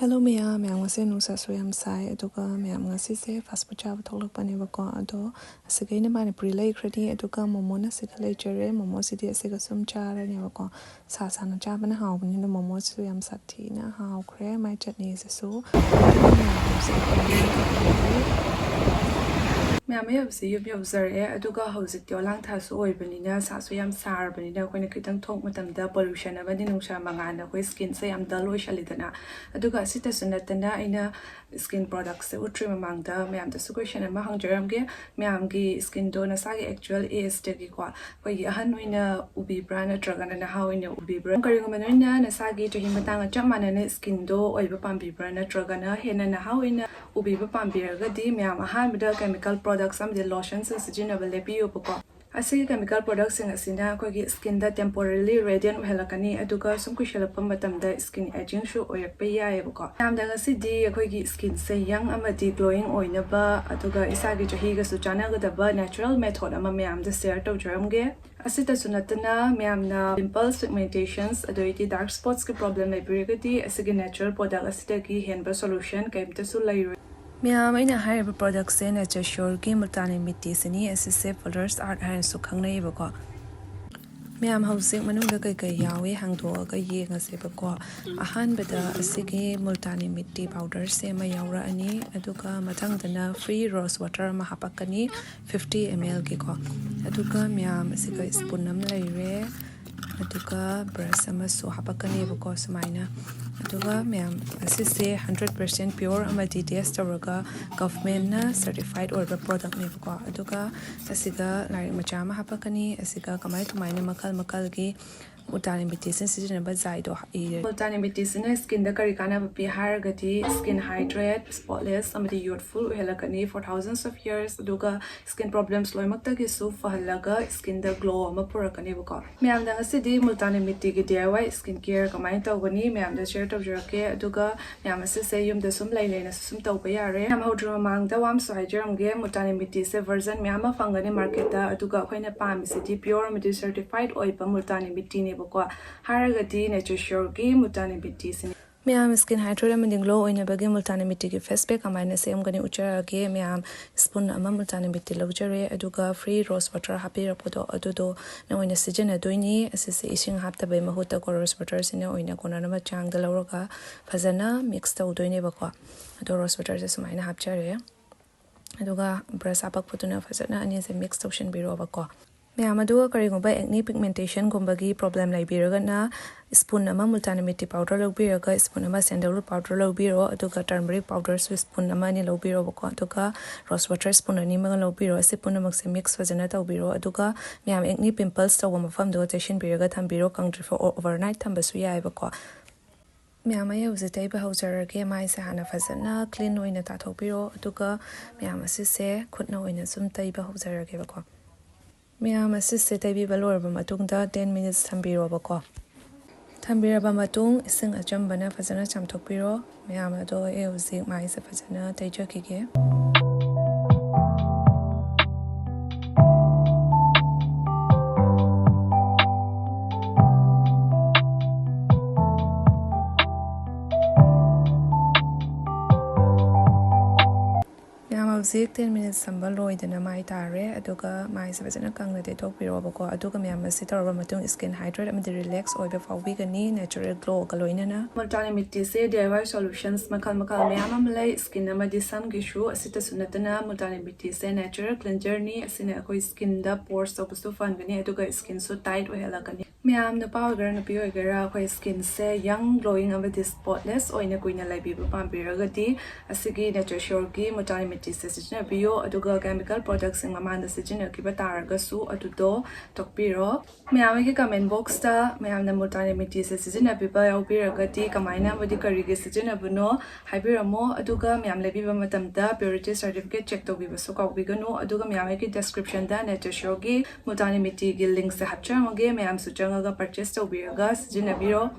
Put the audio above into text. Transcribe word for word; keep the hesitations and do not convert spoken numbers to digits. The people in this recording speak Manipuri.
Hello ꯃꯌꯥꯝ, ꯃꯌꯥꯝ ꯉꯁꯤ ꯅꯨꯡꯁꯥꯁꯨ ꯌꯥꯝ ꯁꯥꯏ, ꯑꯗꯨꯒ ꯃꯌꯥꯝ ꯉꯁꯤꯁꯦ fast food ꯆꯥꯕ ꯊꯣꯛꯂꯛꯄꯅꯦꯕꯀꯣ꯫ ꯑꯗꯣ ꯑꯁꯤꯒ ꯑꯩꯅ ꯃꯥꯅꯤꯄꯨꯔꯤ ꯂꯩꯈ꯭ꯔꯅꯤ, ꯑꯗꯨꯒ ꯃꯣꯃꯣꯅ ꯁꯤꯒ ꯂꯩꯖꯔꯦ꯫ ꯃꯣꯃꯣꯁꯤꯗꯤ ꯑꯁꯤꯒ ꯁꯨꯝ ꯆꯥꯔꯅꯦꯕꯀꯣ꯫ ꯁꯥ ꯁꯥꯅ ꯆꯥꯕꯅ ꯍꯥꯎꯕꯅꯤꯅ ꯃꯣꯃꯣꯁꯤꯁꯨ ꯌꯥꯝ ꯁꯥꯊꯤꯅ ꯍꯥꯎꯈ꯭ꯔꯦ, ꯃꯥꯏ ꯆꯠꯅꯤꯁꯤꯁꯨ꯫ ꯑꯗꯨꯒ ꯃꯌꯥꯝ ꯍꯧꯖꯤꯛ ꯃꯌꯥꯝ ꯑꯩ ꯍꯧꯖꯤꯛ ꯌꯨꯝ ꯌꯧꯖꯔꯛꯑꯦ, ꯑꯗꯨꯒ ꯍꯧꯖꯤꯛꯇꯤ ꯑꯣꯂꯥꯡꯊꯥꯁꯨ ꯑꯣꯏꯕꯅꯤꯅ, ꯁꯥꯁꯨ ꯌꯥꯝ ꯁꯥꯔꯕꯅꯤꯅ, ꯑꯩꯈꯣꯏꯅ ꯈꯤꯇꯪ ꯊꯣꯛ ꯃꯇꯝꯗ pollution ꯑꯃꯗꯤ ꯅꯨꯡꯁꯥ ꯃꯉꯥꯜꯅ ꯑꯩꯈꯣꯏ skinꯁꯦ ꯌꯥꯝ dull ꯑꯣꯏꯁꯜꯂꯤꯗꯅ꯫ ꯑꯗꯨꯒ ꯑꯁꯤꯇꯁꯨ ꯅꯠꯇꯅ, ꯑꯩꯅ skin productꯁꯦ ꯎꯠꯇ꯭ꯔꯤ ꯃꯃꯥꯡꯗ ꯃꯌꯥꯝꯗꯁꯨ question ꯑꯃ ꯍꯪꯖꯔꯝꯒꯦ꯫ ꯃꯌꯥꯝꯒꯤ skinꯗꯣ ꯅꯁꯥꯒꯤ actual ageꯗꯒꯤꯀꯣ, ꯑꯩꯈꯣꯏꯒꯤ ꯑꯍꯟ ꯑꯣꯏꯅ ꯎꯕꯤꯕ꯭ꯔꯥ ꯅꯠꯇ꯭ꯔꯒꯅ ꯅꯍꯥ ꯑꯣꯏꯅ ꯎꯕꯤꯕ꯭ꯔꯥ? ꯀꯔꯤꯒꯨꯝꯕ ꯅꯣꯏꯅ ꯅꯁꯥꯒꯤ ꯆꯍꯤ ꯃꯇꯥꯡꯒ ꯆꯞ ꯃꯥꯟꯅꯅ skinꯗꯣ ꯑꯣꯏꯕ ꯄꯥꯝꯕꯤꯕ꯭ꯔꯥ ꯅꯠꯇ꯭ꯔꯒꯅ ꯍꯦꯟꯅ ꯅꯍꯥ ꯑꯣꯏꯅ ꯎꯕꯤꯕ ꯄꯥꯝꯕꯤꯔꯒꯗꯤ, ꯃꯌꯥꯝ ꯑꯍꯥꯟꯕꯗ chemical products ꯑꯃꯗꯤ lotionsꯁꯤꯡ ꯁꯤꯖꯤꯟꯅꯕ ꯂꯦꯞꯄꯤꯌꯨꯕꯀꯣ꯫ ꯑꯁꯤꯒꯤ chemical productꯁꯤꯡ ꯑꯁꯤꯅ ꯑꯩꯈꯣꯏꯒꯤ skinꯗ temporarily radiant ꯑꯣꯏꯍꯜꯂꯛꯀꯅꯤ, ꯑꯗꯨꯒ ꯁꯨꯝ ꯀꯨꯏꯁꯜꯂꯛꯄ ꯃꯇꯝꯗ skin agingꯁꯨ ꯑꯣꯏꯔꯛꯄ ꯌꯥꯏꯑꯕꯀꯣ꯫ ꯃꯌꯥꯝꯗ ꯉꯁꯤꯗꯤ ꯑꯩꯈꯣꯏꯒꯤ skinꯁꯦ young ꯑꯃꯗꯤ glowing ꯑꯣꯏꯅꯕ, ꯑꯗꯨꯒ ꯏꯁꯥꯒꯤ ꯆꯍꯤꯒꯁꯨ ꯆꯥꯟꯅꯒꯗꯕ natural method ꯑꯃ ꯃꯌꯥꯝꯗ share ꯇꯧꯖꯔꯝꯒꯦ꯫ ꯑꯁꯤꯇꯁꯨ ꯅꯠꯇꯅ, ꯃꯌꯥꯝꯅ pimples, pigmentations, ꯑꯗꯩꯗꯤ dark spotsꯀꯤ problem ꯂꯩꯕꯤꯔꯒꯗꯤ, ꯑꯁꯤꯒꯤ natural product ꯑꯁꯤꯗꯒꯤ ꯍꯦꯟꯕ solution ꯀꯔꯤꯝꯇꯁꯨ ꯂꯩꯔꯣꯏ꯫ ꯃꯌꯥꯝ, ꯑꯩꯅ ꯍꯥꯏꯔꯤꯕ productꯁꯦ Nature Sureꯒꯤ Multani Mittiꯁꯤꯅꯤ꯫ ꯑꯁꯤꯁꯦ Fuller's Art ꯍꯥꯏꯅꯁꯨ ꯈꯪꯅꯩꯌꯦꯕꯀꯣ꯫ ꯃꯌꯥꯝ, ꯍꯧꯖꯤꯛ ꯃꯅꯨꯡꯗ ꯀꯩꯀꯩ ꯌꯥꯎꯏ ꯍꯥꯡꯗꯣꯛꯑꯒ ꯌꯦꯡꯉꯁꯦꯕꯀꯣ꯫ ꯑꯍꯥꯟꯕꯗ ꯑꯁꯤꯒꯤ Multani Mitti powderꯁꯦ ꯑꯃ ꯌꯥꯎꯔꯛꯑꯅꯤ, ꯑꯗꯨꯒ ꯃꯊꯪꯗꯅ free rose water ꯑꯃ ꯍꯥꯄꯛꯀꯅꯤ, fifty mlꯒꯤꯀꯣ꯫ ꯑꯗꯨꯒ ꯃꯌꯥꯝ, ꯑꯁꯤꯒ spoon ꯑꯃ ꯂꯩꯔꯦ, ꯑꯗꯨꯒ brush ꯑꯃꯁꯨ ꯍꯥꯄꯛꯀꯅꯦꯕꯀꯣ, ꯁꯨꯃꯥꯏꯅ꯫ ꯑꯗꯨꯒ ꯃꯌꯥꯝ, ꯑꯁꯤꯁꯦ hundred percent pure ꯑꯃꯗꯤ test ꯇꯧꯔꯒ governmentꯅ certified ꯑꯣꯏꯕ productꯅꯦꯕꯀꯣ꯫ ꯑꯗꯨꯒ ꯑꯁꯤꯒ ꯂꯥꯏꯔꯤꯛ ꯃꯆꯥ ꯑꯃ ꯍꯥꯄꯛꯀꯅꯤ, ꯑꯁꯤꯒ ꯀꯃꯥꯏ ꯀꯃꯥꯏꯅ ꯃꯈꯜ ꯃꯈꯜꯒꯤ Multani Mittiꯁꯤꯅ ꯁꯤꯖꯤꯟꯅꯕ ꯖꯥꯏꯗꯣ ꯏꯔꯦ꯫ Multani Mittiꯁꯤꯅ skinꯗ ꯀꯔꯤ ꯀꯥꯟꯅꯕ ꯄꯤ ꯍꯥꯏꯔꯒꯗꯤ, skin hydrate, spotless ꯑꯃꯗꯤ youthful ꯑꯣꯏꯍꯜꯂꯛꯀꯅꯤ for thousands of years, ꯑꯗꯨꯒ skin problems ꯂꯣꯏꯅꯃꯛꯇꯒꯤꯁꯨ ꯐꯍꯜꯂꯒ skinꯗ glow ꯑꯃ ꯄꯨꯔꯛꯀꯅꯦꯕꯀꯣ꯫ ꯃꯌꯥꯝꯗ ꯉꯁꯤꯗꯤ Multani Mittiꯒꯤ D I Y skin care ꯀꯃꯥꯏꯅ ꯇꯧꯒꯅꯤ ꯃꯌꯥꯝꯗ share ꯇꯧꯖꯔꯛꯀꯦ, ꯑꯗꯨꯒ ꯃꯌꯥꯝ ꯑꯁꯤꯁꯦ ꯌꯨꯝꯗ ꯁꯨꯝ ꯂꯩ ꯂꯩꯅꯁꯨ ꯁꯨꯝ ꯇꯧꯕ ꯌꯥꯔꯦ꯫ ꯌꯥꯝ ꯍꯧꯗ꯭ꯔꯤꯕ ꯃꯃꯥꯡꯗ ꯋꯥ ꯑꯃꯁꯨ ꯍꯥꯏꯖꯔꯝꯒꯦ, Multani Mittiꯁꯦ version ꯃꯌꯥꯝ ꯑꯃ ꯐꯪꯒꯅꯤ marketꯇ, ꯑꯗꯨꯒ ꯑꯩꯈꯣꯏꯅ ꯄꯥꯝꯃꯤꯁꯤꯗꯤ pure ꯑꯃꯗꯤ certified ꯑꯣꯏꯕ Multani Mittiꯅꯦꯕꯀꯣ꯫ ꯍꯥꯏꯔꯒꯗꯤ Nature Sureꯒꯤ Multani Mittiꯁꯤꯅꯤ꯫ ꯃꯌꯥꯝ, skin hydrate ꯑꯃꯗꯤ glow ꯑꯣꯏꯅꯕꯒꯤ ꯃꯨꯜꯇꯥꯅꯤ ꯃꯤꯠꯇꯤꯒꯤ face pack ꯀꯃꯥꯏꯅ ꯁꯦꯝꯒꯅꯤ ꯎꯠꯆꯔꯛꯑꯒꯦ꯫ ꯃꯌꯥꯝ, spoon ꯑꯃ ꯃꯨꯜꯇꯥꯅꯤ ꯃꯤꯠꯇꯤ ꯂꯧꯖꯔꯦ, ꯑꯗꯨꯒ free rose water ꯍꯥꯞꯄꯤꯔꯛꯄꯗꯣ ꯑꯗꯨꯗꯣ ꯅ ꯑꯣꯏꯅ ꯁꯤꯖꯤꯟꯅꯗꯣꯏꯅꯤ꯫ ꯑꯁꯤꯁꯦ ꯏꯁꯤꯡ ꯍꯥꯞꯇꯕꯩ ꯃꯍꯨꯠꯇꯀꯣ, rose waterꯁꯤꯅ ꯑꯣꯏꯅ ꯀꯣꯟꯅꯅꯕ ꯆꯥꯡꯗ ꯂꯧꯔꯒ ꯐꯖꯅ mix ꯇꯧꯗꯣꯏꯅꯦꯕꯀꯣ꯫ ꯑꯗꯣ rose waterꯁꯦ ꯁꯨꯃꯥꯏꯅ ꯍꯥꯞꯆꯔꯦ꯫ ꯑꯗꯨꯒ brush ꯑꯄꯛꯄꯗꯨꯅ ꯐꯖꯅ ꯑꯅꯤꯁꯦ mix ꯇꯧꯁꯤꯟꯕꯤꯔꯣꯕꯀꯣ꯫ ꯃꯌꯥꯝ, ꯑꯗꯨꯒ ꯀꯔꯤꯒꯨꯝꯕ acne pigmentationꯒꯨꯝꯕꯒꯤ problem ꯂꯩꯕꯤꯔꯒꯅ, spoon ꯑꯃ ꯃꯨꯜꯇꯥꯅꯤ ꯃꯤꯠꯇꯤ powder ꯂꯧꯕꯤꯔꯒ, spoon ꯑꯃ sandalwood powder ꯂꯧꯕꯤꯔꯣ, ꯑꯗꯨꯒ turmeric powderꯁꯨ spoon ꯑꯃ ꯑꯅꯤ ꯂꯧꯕꯤꯔꯣꯕꯀꯣ, ꯑꯗꯨꯒ rose water spoon ꯑꯅꯤ ꯑꯃꯒ ꯂꯧꯕꯤꯔꯣ꯫ ꯑꯁꯤ ꯄꯨꯝꯅꯃꯛꯁꯦ mix ꯐꯖꯅ ꯇꯧꯕꯤꯔꯣ꯫ ꯑꯗꯨꯒ ꯃꯌꯥꯝ, acne pimples ꯇꯧꯕ ꯃꯐꯝꯗꯣ ꯇꯩꯁꯤꯟꯕꯤꯔꯒ ꯊꯝꯕꯤꯔꯣ, ꯀꯪꯗ꯭ꯔꯤꯐꯥꯎ overnight ꯊꯝꯕꯁꯨ ꯌꯥꯏꯑꯕꯀꯣ꯫ ꯃꯌꯥꯝ, ꯑꯩ ꯍꯧꯖꯤꯛ ꯇꯩꯕ ꯍꯧꯖꯔꯒꯦ꯫ ꯃꯥꯏꯁꯦ ꯍꯥꯟꯅ ꯐꯖꯅ clean ꯑꯣꯏꯅ ꯇꯥꯊꯣꯛꯄꯤꯔꯣ, ꯑꯗꯨꯒ ꯃꯌꯥꯝ, ꯑꯁꯤꯁꯦ ꯈꯨꯠꯅ ꯑꯣꯏꯅ ꯁꯨꯝ ꯇꯩꯕ ꯍꯧꯖꯔꯒꯦꯕꯀꯣ꯫ ꯃꯌꯥꯝ, ꯑꯁꯤꯁꯦ ꯇꯩꯕꯤꯕ ꯂꯣꯏꯔꯕ ꯃꯇꯨꯡꯗ ten minutes ꯊꯝꯕꯤꯔꯣꯕꯀꯣ꯫ ꯊꯝꯕꯤꯔꯕ ꯃꯇꯨꯡ ꯏꯁꯤꯡ ꯑꯆꯝꯕꯅ ꯐꯖꯅ ꯆꯥꯝꯊꯣꯛꯄꯤꯔꯣ꯫ ꯃꯌꯥꯝ, ꯑꯗꯣ ꯑꯩ ꯍꯧꯖꯤꯛ ꯃꯥꯏꯁꯦ ꯐꯖꯅ ꯇꯩꯖꯈꯤꯒꯦ꯫ ꯃꯌꯥꯝ, ꯍꯧꯖꯤꯛ ten minutes ꯊꯝꯕ ꯂꯣꯏꯗꯅ ꯃꯥꯏ ꯇꯥꯔꯦ, ꯑꯗꯨꯒ ꯃꯥꯏꯁꯦ ꯐꯖꯅ ꯀꯪꯅ ꯇꯩꯊꯣꯛꯄꯤꯔꯣꯕꯀꯣ꯫ ꯑꯗꯨꯒ ꯃꯌꯥꯝ, ꯑꯁꯤ ꯇꯧꯔꯕ ꯃꯇꯨꯡ skin hydrate ꯑꯃꯗꯤ relax ꯑꯣꯏꯕ ꯐꯥꯎꯕꯤꯒꯅꯤ natural glowꯒ ꯂꯣꯏꯅꯅ꯫ ꯃꯨꯜꯇꯥꯅꯤ ꯃꯤꯠꯇꯤꯁꯦ D I Y solutions ꯃꯈꯜ ꯃꯈꯜ ꯃꯌꯥꯝ ꯑꯃ ꯂꯩ, skin ꯑꯃꯗꯤ ꯁꯝꯒꯤꯁꯨ꯫ ꯑꯁꯤꯇꯁꯨ ꯅꯠꯇꯅ ꯃꯨꯜꯇꯥꯅꯤ ꯃꯤꯠꯇꯤꯁꯦ natural cleanserꯅꯤ꯫ ꯑꯁꯤꯅ ꯑꯩꯈꯣꯏ skinꯗ pores ꯇꯧꯕꯁꯨ ꯐꯍꯟꯒꯅꯤ, ꯑꯗꯨꯒ skinꯁꯨ tight ꯑꯣꯏꯍꯜꯂꯛꯀꯅꯤ꯫ ꯃꯌꯥꯝ, ꯅꯨꯄꯥ ꯑꯣꯏꯒꯦꯔꯥ ꯅꯨꯄꯤ ꯑꯣꯏꯒꯦꯔꯥ, ꯑꯩꯈꯣꯏ skinꯁꯦ young, glowing ꯑꯃꯗꯤ spotless ꯑꯣꯏꯅ ꯀꯨꯏꯅ ꯂꯩꯕꯤꯕ ꯄꯥꯝꯕꯤꯔꯒꯗꯤ ꯑꯁꯤꯒꯤ Nature Sureꯒꯤ ꯃꯨꯜꯇꯥꯅꯤ ꯃꯤꯠꯇꯤꯁꯦ ꯁꯤꯖꯤꯟꯅꯕꯤꯌꯣ꯫ ꯑꯗꯨꯒ chemical productꯁꯤꯡ ꯃꯃꯥꯡꯗ ꯁꯤꯖꯤꯟꯅꯈꯤꯕ ꯇꯥꯔꯒꯁꯨ ꯑꯗꯨꯗꯣ ꯇꯣꯛꯄꯤꯔꯣ꯫ ꯃꯌꯥꯝ, ꯑꯩꯒꯤ comment boxꯇ ꯃꯌꯥꯝꯅ ꯃꯨꯜꯇꯥꯅꯤ ꯃꯤꯠꯇꯤꯁꯦ ꯁꯤꯖꯤꯟꯅꯕꯤꯕ ꯌꯥꯎꯕꯤꯔꯒꯗꯤ ꯀꯃꯥꯏꯅ ꯑꯃꯗꯤ ꯀꯔꯤꯒꯤ ꯁꯤꯖꯤꯟꯅꯕꯅꯣ ꯍꯥꯏꯕꯤꯔꯝꯃꯣ꯫ ꯑꯗꯨꯒ ꯃꯌꯥꯝ, ꯂꯩꯕꯤꯕ ꯃꯇꯝꯗ purity certificate check ꯇꯧꯕꯤꯕꯁꯨ ꯀꯥꯎꯕꯤꯒꯅꯨ꯫ ꯑꯗꯨꯒ ꯃꯌꯥꯝ, ꯑꯩꯒꯤ descriptionꯗ Nature Sureꯒꯤ ꯃꯨꯜꯇꯥꯅꯤ ꯃꯤꯠꯇꯤꯒꯤ linkꯁꯦ ꯍꯥꯞꯆꯔꯝꯃꯒꯦ, ꯃꯌꯥꯝꯁꯨ ꯆꯪꯉꯒ purchase ꯇꯧꯕꯤꯔꯒ ꯁꯤꯖꯤꯟꯅꯕꯤꯔꯣ꯫